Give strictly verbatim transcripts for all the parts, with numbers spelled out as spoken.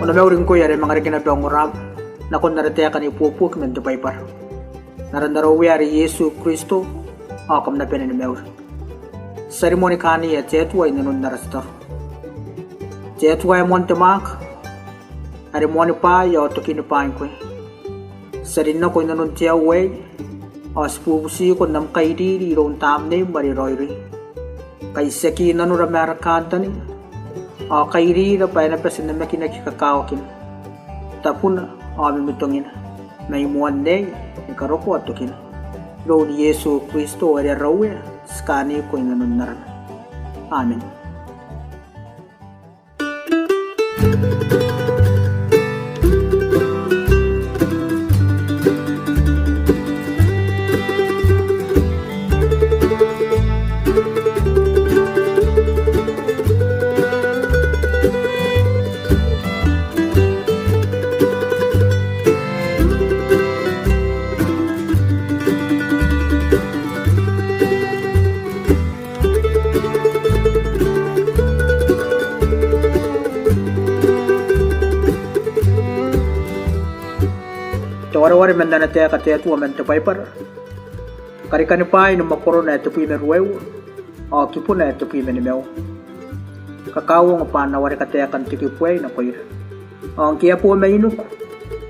Ko na mauri ngkoe are manga reke naba ongoram nakon ara taeka ni buobuoki man te Baibara. N aran ara Uea are Iesu Kristo, ao kam na bane ni mauri. Ti a rimoa ni kaania te Atua i nanon ara tataro. Te Atua ae moan te mwaaka, are moani bwaai ao tokini bwaai ngkoe. Ti a rin nako i nanon te aoa aei, ao ti bubutiko n am kairiri iroun Tamneim are raoiroi. Kai tiaki nanora ma ara kantaninga, ao kairira bwa e na bati n namakinaki kakawakin, tabuna ao mimitongina, mai moan nei ni karokoa tokina. Iroun Iesu Kristo are ara Uea, ti kaaniko i nanon arana. Amen. Te wareware man ana taeka te Atua man te Baibara. Karikani Bwaai ni mwakorona ae tebwi ma ruaiwa, ao kibuna ae tebwi ma nimaua. Kakauongo bwa N na wareka taekan te kibu aei nakoira. Ao ngke e a bo mainiku,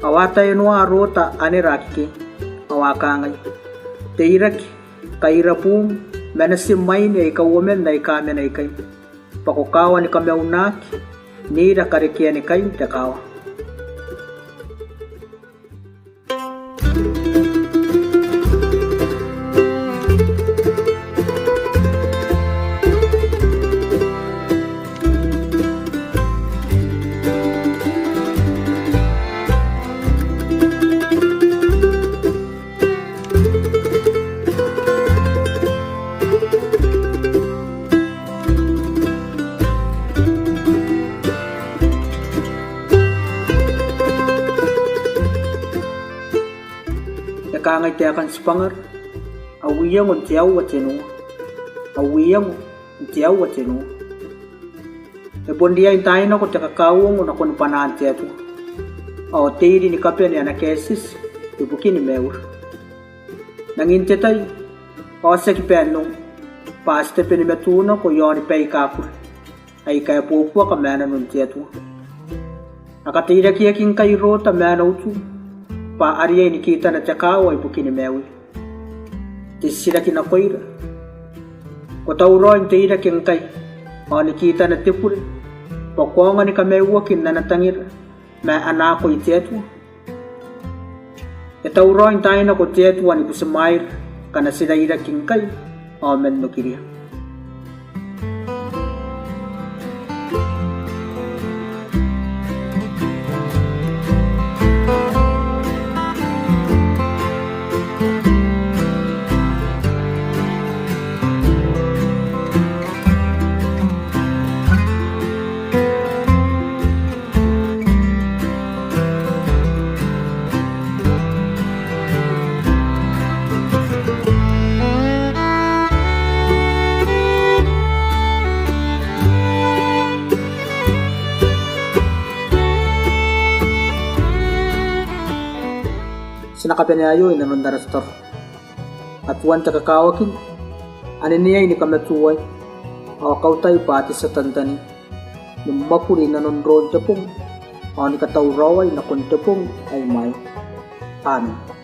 ao a taenoa Rota anera akekei, ao a kangai: Teirake, kaira buum, ma natim aine aika uoman aika mena ikai, bwa ko kawa ni kamaunaki n ira karekean kain te kawa. E kangai taekan tibwangara: Au iango n te aoa tenua. Au iango n te aoa tenua. E bon riai n taai nako te kakauongo nakon bwanaan te Atua, ao te iri ni kabane ana kaetieti ibukin maiura. N angin te tai, ao tiaki bae n ongo, bwa ti tabe ni matu nako i aoni baika kure aika e buobuaka ma nanon te Atua. A kateirakeaki ngkai Rota ma ana utu bwa a riai ni kitana te kawa ibukin maiuia. Te titiraki nakoira: Ko tauraoi n teirake ngkai, ao ni kitana te bure, bwa ko aonga ni kamaiuaki n ana tangira ma ana akoi te Atua? E tauraoi n taai nako te Atua ni butimwaeira ngkana ti rairaki ngkai ao man okiria. Ti na kabanea aio i nanon ara tataro. Atuan te kakawakin, aneneai ni kamatuai, ao kautai bwa te tia tantan ni mwakuri i nanon roon te bong, ao ni katauraoi nakon te bong ae i mwaina. Amen.